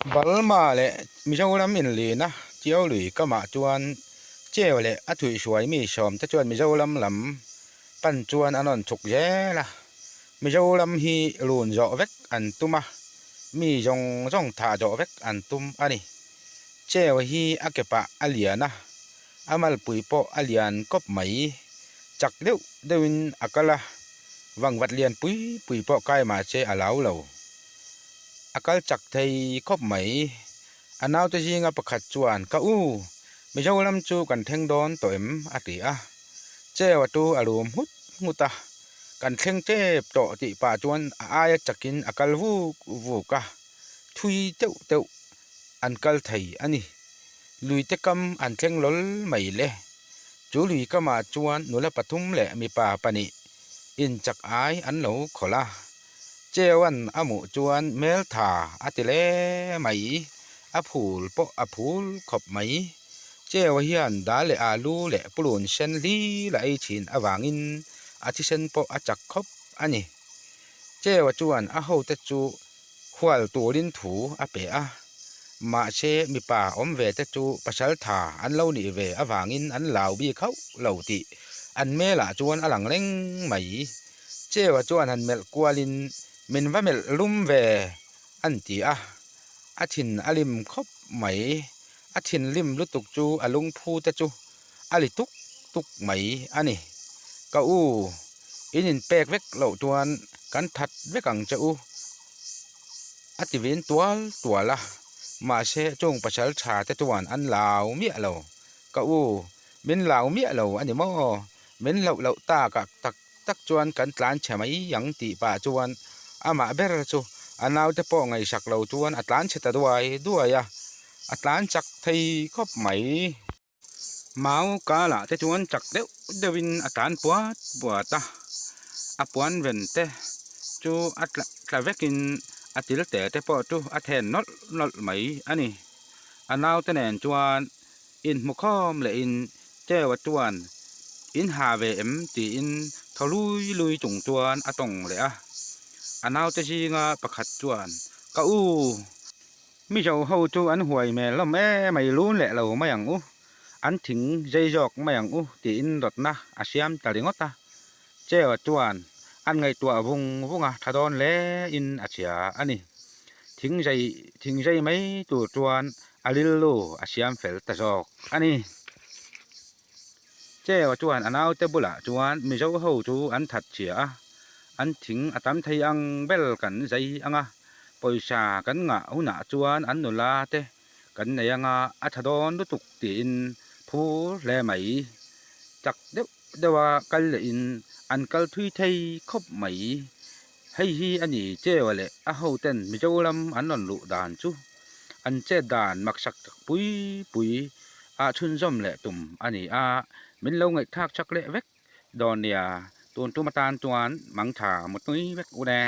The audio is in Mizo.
Balma leh Mizoram inlina Tiau lui kamah chuan Cheu leh a thuihhruai mi sawmte chuan Mizoram lam pan chuan an rawn chhuk zel a. Mizoram hi run zawh vek an tum a, mi zawng zawng thah zawh vek an tum a ni. Cheu hi a ke pah a lian a, a malpui pawh a lian kawp mai. Chak deuh deuhin a kal a, vangvat lian pui pui pawh kai mahse a lau lo. A kal chak thei khawp mai. A naute zinga pakhat chuan, Ka u, Mizoram chu kan thleng dawn tawh em? a ti a. Cheu a tu a rum nghut nghut a, Kan thleng tep tawh tih pah chuan a aia chakin a kal vuk vuk a, thui teuh teuh an kal thei a ni. Luite kam an thleng lawl mai le. Chu lui kamah chuan nula pathum leh mipa pahnih inchak ai an lo khawlh a. Cheuan a hmuh chuan hmeltha a ti le mai, a phul pawh a phul khawp mai. Cheua hian dal leh alu leh purun sen hlir a ei thin avangin a thisen pawh a chak khawp a ni. Cheua chuan a hote chu hual turin thu a pe a, mahse mipa awm ve te chu pasal tha an lo nih ve avangin an lau bik hauh lo tih an hmelah chuan a lang reng mai. Cheua chuan han melh kualin min va melh lum ve an ti a, a thin a lim khawp mai. A thinlim lutuk chu a lungphu te chu a li tuk tuk mai a ni. Ka u, in inpek vek loh chuan kan that vek ang che u, a ti vin tual tual a. Mahse chung pasal tha te chuan an lau miah lo. Ka u, min lau miah lo a ni maw? Min hlauh loh takah tak tak chuan kan tlan chhe mai ang tih pah chuan amah ber chu a naute pawh ngaihsak lo chuan a tlan chhe ta duai duai a, a tlan chak thei khawp mai. Mau kalah te chuan chak deuh deuhin a tlan puat puat a, a puan ven te chu a tla tla vekin a til te te pawh chu a then nawlh nawlh mai a ni. A naute nen chuan inhmu khawm lehin Cheua chuan in ha ve em tiin thaw lui lui chung chuan a tawng leh a. A naute zinga pakhat chuan, Ka u! Mizo ho chu an huai hmel hlawm em mai lun leh lo mai ang u, an thing zei zawk mai ang u tiin rawtna a siam ta ringawt a. Cheua chuan an ngaihtuah vung vung a, tha dawn hle in a chhia a ni. Thing zei thing zei mai tur chuan a rilru a siam fel ta zawk a ni. Cheua chuan a naute bulah chuan Mizo ho chu an that chhia a, an thing a tam thei ang bel kan zai ang a, pawisa kan ngah hunah chuan an nula te kan nei ang a, a tha dawn lutuk tiin phur hle mai. Chak deuh deuha kal lehin an kal thui thei khawp mai. Hei hi a ni Cheua leh a hoten Mizoram an rawn luh dan chu an chet dan maksak tak pui pui ah chhunzawm leh tum a ni a, min lo ngaihthlak chak leh vek dawn nia, tun tum atan chuan mangtha mutnui vek u le.